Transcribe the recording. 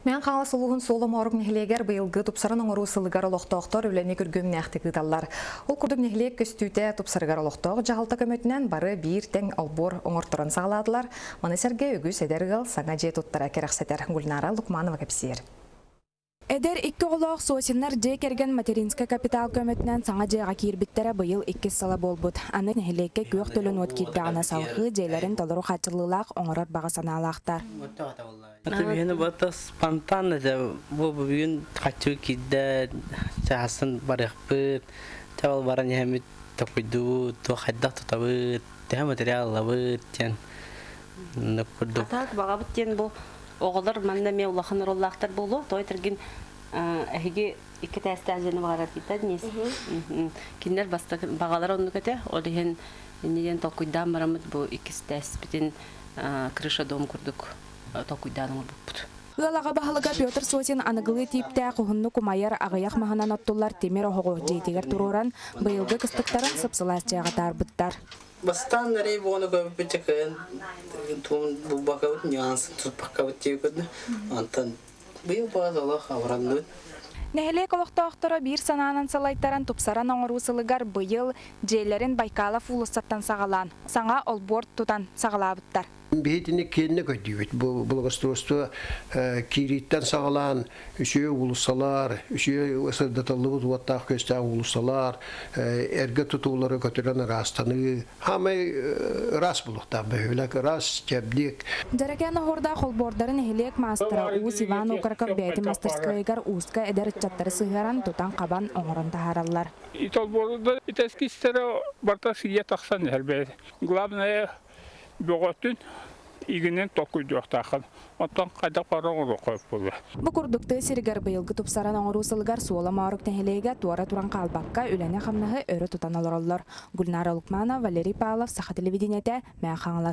Мэҥэ Хаҥалас улууһун Суола Моорук нэһилиэгэр быйылгы тупсаран оҥоруу сылыгар олохтоохтор үлэни күргүөмнээхтик ыыталлар. Ол курдук нэһилиэк көстүүтэ тупсарыгар олохтоох дьаһалта көмөтүнэн бары биир тэҥ олбуор оҥорторон саҕалаатылар. Маны сэргэ үгүс эдэр ыал саҥа дьиэ туттара кэрэхсэтэр. Гульнара Лукманова кэпсиир. Эдэр икки оҕолоох Сосиннар дьиэ кэргэн материнскай капитал көмөтүнэн саҥа дьиэҕэ киирбиттэрэ быйыл иккис сыла буолбут. Аны нэһилиэккэ күөх төлөн уот киирдэҕинэ салҕыы дьиэлэрин толору хааччыллыылаах оҥорор баҕа санаалаахтар. Биһини бата спонтанно дьэ бу бүгүн хаччы киирдэ чаасын барыахпыт чэ ол баран иһэммит токуйдубут туох хайдах тутабыт төһө материал ылабыт диэн оннук курдук. Так баҕабыт диэн бу оҕолор манна эмиэ улахан оруоллаахтар буолуо той тэргин эһиги икки тээстээх дьиэни баҕарар дийтэн кинилэр бастакы баҕалар оннук этэ ол иһин инньэ диэн толкуйдаан бараммыт бу иккис тээспитин крыша дом курдук толкуйдаан оҥорбуппут. Ыал аҕа баһылыга Петр Сосин аныгылыы тииптээх уһуннук умайар аҕыйах маһынан оттуллар тимир оһоҕу дьиэтигэр туруоран, быйылгы кыстыктарын сып-сылаас дьиэҕэ таарбыттар. Бастаан эрэй буону көрбүт кыайан тугун булбаккабыт, нюансын туппаккабыт диэбит Онтон быйыл баҕас олох абыранныбыт. Нэһилиэк олохтоохторо биир санаанан салайтаран тупсаран оҥоруу сылыгар быйыл дьиэлэрин Байкалов уулуссаттан саҕалаан, саҥа олбуор тутан саҕалаабыттар. Биһитини киэннэ көрдүүбүт. Бу благоустройство киирииттэн саҕалаан үчүгэй уулуссалар, үчүгэй сырдатыллыбыт уоттаах күөстээх уулуссалар, эргэ тутуулары көтүрэн ыраастаныы хаамай ыраас булуохтаах бөһүөлэк, ыраас, чэбдик. Дьэрэкээн оһуордаах олбуордары нэһилиэк маастара Уус Иван Окороков бэйэтин мастерскойугар ууска эдэр ыччаттары сыһыаран, тутан-хабан, оҥорон таһаараллар. Итолбуорда итескистэрэ барыта сыыйа тахсан иһэр бэйэтэ. Главное бөҕөтүн игинэн толкуйдуохтааххын. Оттон хайдах бары оҥоруохха буолуо. Бу курдук тыа сиригэр быйылгы тупсаран оҥоруу сылыгар Суола Моорук нэһилиэгэ туора туран хаалбакка үлэни-хамнаһы өрө тутан олороллор. Гульнара Лукманова, Валерий Павлов, Саха телевидениетэ, Мэҥэ Хаҥалас.